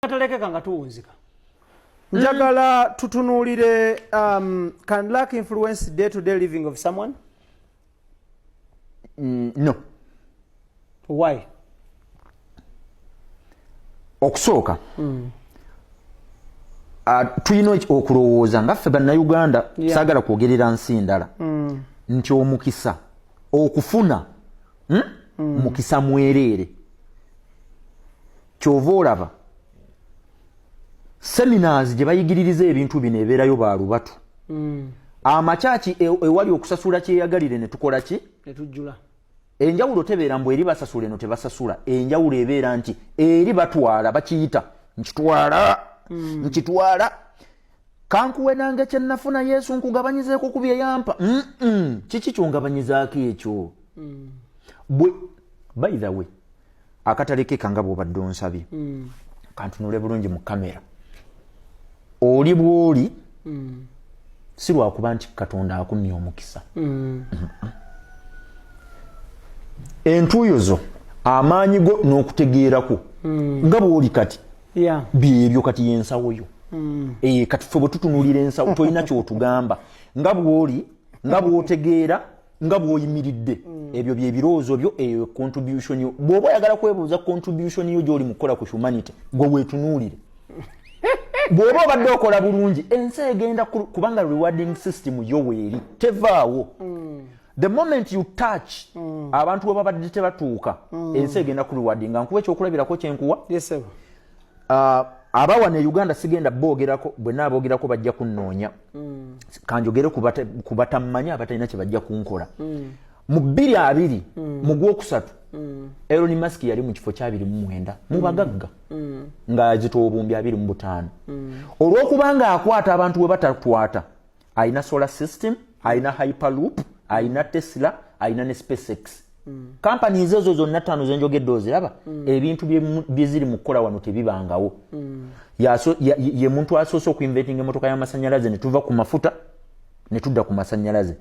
Katalekeka nga tuwunzika. Njagala tutunuulire, can luck influence day to day living of someone? No. Why? Okusooka, tulina okulowooza nga ffe Bannayuganda, saagala kwogerera nsi ndala, nti omukisa okufuna, Mukisa mwereere. Kyova olaba seminars gye bayigiririza ebintu bino ebeerayo balubatu. Amakyaki ewali okusasula kyeyagalire ne tukola ki? Netujjula. Enjawulo tebeera mbu eri basasula, eno tebasasula. Enjawulo ebeera nti eri batwala, bakiyita nkitwala, nkitwala kankuwe nange kyenafuna. Yesu nkugabanyizeeko ku byeyampa. Kiki kyongabanyizaako ekyo? Bwe by the way, akatalekeka nga bwobadde onsabye, kantunule bulungi mu kamera. Oli bwoli si lwakuba nti Katonda akumya omukisa. Entuuyo zo, amaanyi go n'okutegeerako nga bwoli kati, byebyo kati yensawo yo. Kati ffe bwe tutunuulira ensawo, tolina kyotugamba. Nga bwoli, nga bw'otegeera, nga bw'oyimiridde, ebyo byebirowoozo byo, eyo contribution yo. Bw'oba oyagala kwebuuza contribution yo gy'oli mu kukola ku humanity, gwe weetunuulire. Bw'oba obadde okola bulungi, ensi egenda kubanga rewarding system yo weeri, tevaawo. The moment you touch abantu we babadde tebatuuka, ensi egenda ku rewardinga. Nkuwa ekyokulabirako kyenkuwa. Yes, sir. Abawana e Uganda sigenda boogerako, bwe naaboogerako bajja kunnoonya. Kanjogere ku batammanyi, abatalina kye bajja kunkola. Mu 2020 mu gwokusatu, Elon Musk yali mu kifo kya 29 mu bagagga, ng'azitowa obuwumbi 25, olw'okubanga akwata abantu we batakwata. Alina solar system, alina hyperloop, alina Tesla, alina ne SpaceX. Companies ezo zonna ttaano zenjogedde oziraba, ebintu byeziri mu kukola wano tebibangawo. Ye muntu asoose okuinventinga emotoka y'amasanyalaze, ne tuva ku mafuta ne tudda ku masanyalaze.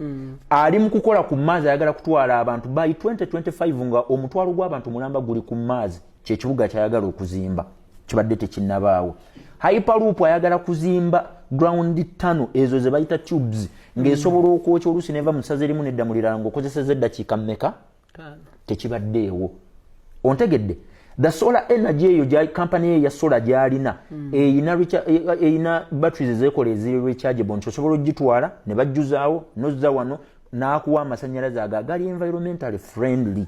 Ali mu kukola ku maazi, ayagala kutwala abantu by 2025 nga omutwalo gw'abantu mulamba guli ku maazi. Kyekibuga kyayagala okuzimba kibadde tekinnabaawo. Hyperloop, ayagala kuzimba ground tunnel ezo ze bayita tubes, ng'esobola okwokya oluusi neva mu ssaza erimu nedda mu lirala ng'okozeseza eddakiika mmeka? Tekibaddeewo. Ontegedde? The solar energy eyo company eyo ya solar gyalina, eyina eyina batteries ezekola eziri rechargeable, nti osobola ogitwala ne bajjuzaawo nozza wano n'akuwa amasanyalaze ago agali environmentally friendly.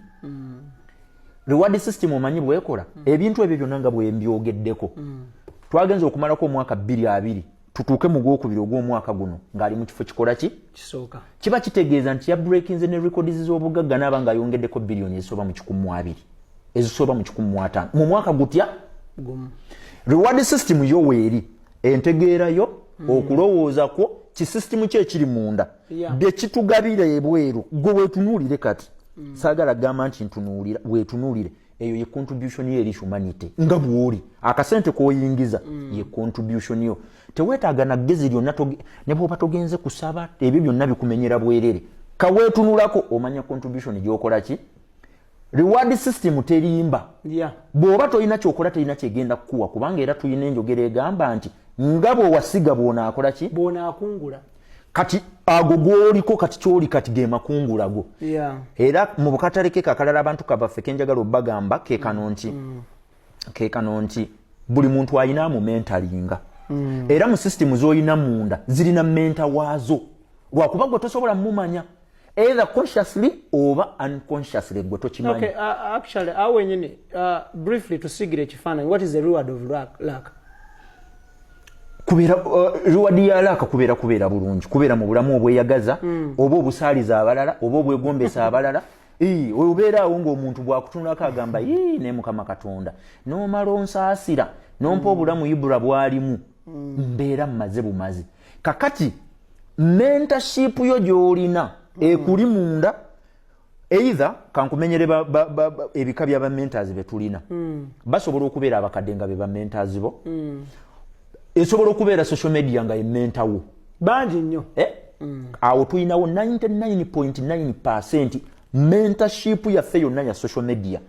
Reward system omanyi bwekola ebintu ebyo byonna nga bwembyogeddeko. Twagenza okumalako omwaka 2020, tutuuke mu gwokubiri ogw'omwaka guno, ng'ali mu kifo kikola ki? Kisooka. Kiba kitegeeza nti yabreakinze ne records z'obugagga, naaba ng'ayongeddeko biliyoni ezisoba mu 120, ezisoba mu 150 mu mwaka gutya? Gumu. Reward system yo weeri, entegeerayo, okulowooza kwo, kisystem ki ekiri munda, bye kitugabira ebweru. Gwe weetunuulire kati, saagala gamba nti ntunuulira, weetunuulire. Eyo ye contribution yo eri humanity. Nga bw'oli, akasente k'oyingiza ye contribution yo. Teweetaaga na ggezi lyonna, ne bw'oba togenze kusaba, ebyo byonna bikumenyera bwerere. Kaweetunulako omanya contribution gy'okola ki. Reward system terimba. Bw'oba tolina kyokola, terina kyegenda kukuwa, kubanga era tulina enjogera egamba nti nga bw'owasiga bw'onaakola ki? Bw'onaakungula. Kati ago gwoliko kati, kyoli kati ge makungula go. Era mu bukatale ke kakalala, abantu kabaffe kenjagala obbagamba kekano nti kekano nti buli muntu alina amumentoringa. Era mu system z'olina munda zirina mentor waazo, lwakuba gwe tosobola mumanya, either consciously oba unconsciously, gwe tokimanyi. Okay, actually awo wenyini, briefly tusigire ekifaananyi, what is the reward of luck? Kubeera, reward ya luck kubeera bulungi, kubeera mu bulamu obweyagaza, oba obusaaliza abalala, oba obwegombesa abalala. Ii, obeera awo ng'omuntu bw'akutunulako agamba, "Ii, ne Mukama Katonda n'omala onsaasira n'ompa obulamu Ibura bw'alimu, mbeera mmaze bumaze." Kakati mentorship yo gy'olina ekuli munda, either kankumenyere ebika byaba mentors be tulina. Basobola okubeera abakadde nga be ba mentors bo, esobola okubeera social media nga ye mentor wo. Bangi nnyo. Eh? Awo tulinawo 99.9 mentorship yaffe yonna ya social media.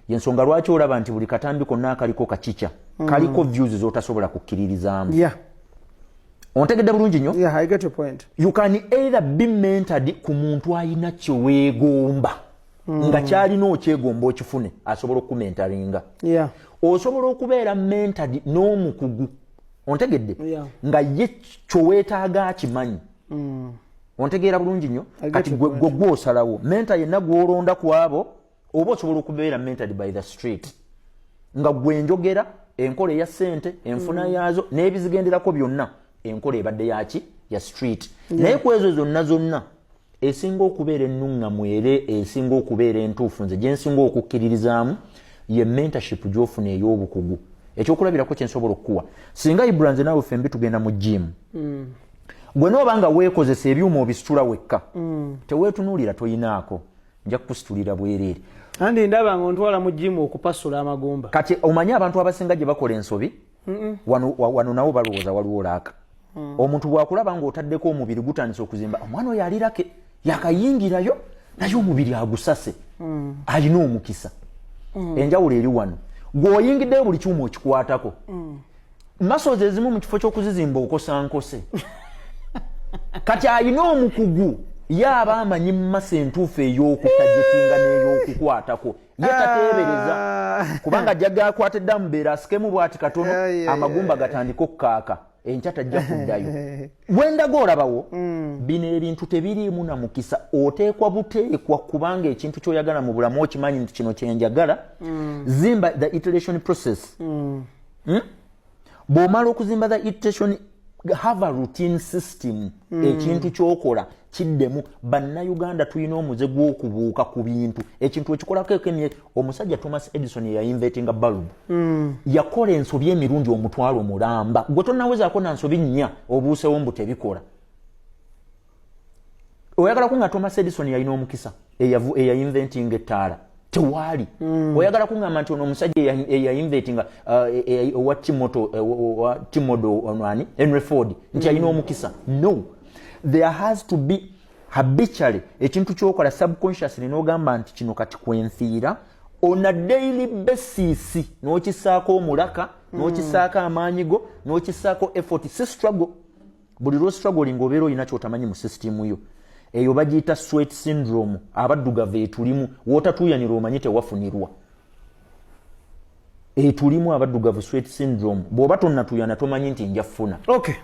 Yensonga lwaki olaba nti buli katambi konna akaliko kakica. Kaliko views z'otasobola kukkiririzaamu. Ontegedde bulungi nnyo? Yeah, I get your point. You can either be mentored ku muntu alina kyeweegomba, nga kyalina okyegomba okifune, asobola okumentoringa. Osobola okubeera mentored n'omukugu, ontegedde, nga ye kyoweetaaga akimanyi. Ontegeera bulungi nnyo? Kati gwe gwosalawo mentor yenna gwolonda ku abo, oba osobola okubeera mentored by the street, nga gwe njogera enkola eya ssente, enfuna yaazo n'ebizigenderako byonna, enkola ebadde yaki ya street. Naye ku ezo zonna zonna, esinga okubeera ennuŋŋamu era esinga okubeera entuufu, nze gyensinga okukkiririzaamu, ye mentorship gy'ofuna ey'obukugu. Ekyokulabirako kyensobola okukuwa, singa Ibra nze naawe fembi tugenda mu gym, gwe nooba nga weekozesa ebyuma obisitula wekka, teweetunuulira, toyinaako, nja kukusitulira bwereere. Andi ndaba nga ontwala mu gym okupasula amagumba. Kati omanyi abantu abasinga gye bakola ensobi wano, wano nabo balowooza waliwo luck. Omuntu bwakulaba ng'otaddeko omubiri gutandise okuzimba, omwana oyo ali lucky, yakayingirayo naye omubiri agusase, alina omukisa. Enjawulo eri wano, gw'oyingiddeyo buli kyuma okikwatako, muscles ezimu mu kifo ky'okuzizimba okosa nkose. Kati alina omukugu ye aba amanyi muscle entuufu ey'okutargetinga n'ey'okukwatako, ye tateebereza, kubanga ajja akwata eddamubeera asikemu bwati katono, amagumba gatandika okukaaka, enkya tajja kuddayo. Wendaga olabawo bino ebintu tebiriimu na mukisa, oteekwa buteekwa, kubanga ekintu kyoyagala mu bulamu okimanyi nti kino kyenjagala. Zimba the iteration process. Bw'omala okuzimba the iteration, have a routine system. Ekintu kyokola kiddemu. Bannayuganda tulina omuze gw'okubuuka ku bintu, ekintu ekikolako ekemye. Omusajja Thomas Edison yainventinga bulb, yakola ensobi emirundi 500,000. Gwe tonawezaako na nsobi nnya, obuusewo mbu tebikola. Oyagala kunga Thomas Edison yalina omukisa eyainventinga ettaala? Tewaali. Oyagala kuŋŋamba nti ono omusajja eyainventinga owa timoto owa timodo ani, Henry Ford, nti alina omukisa? No, there has to be habitually ekintu kyokola subconsciously n'ogamba nti kino kati kwenfiira on a daily basis, n'okisaako omulaka, n'okisaako amaanyi go, n'okisaako effort. Si struggle. Buli lwo struggling obeera olina kyotamanyi mu system yo. Eyo bagiyita sweat syndrome. Abaddugavu etulimu, wootatuuyanira omanyi tewafunirwa. Etulimu abaddugavu, sweat syndrome. Bw'oba tonnatuuyana tomanyi nti nja ffuna. Okay.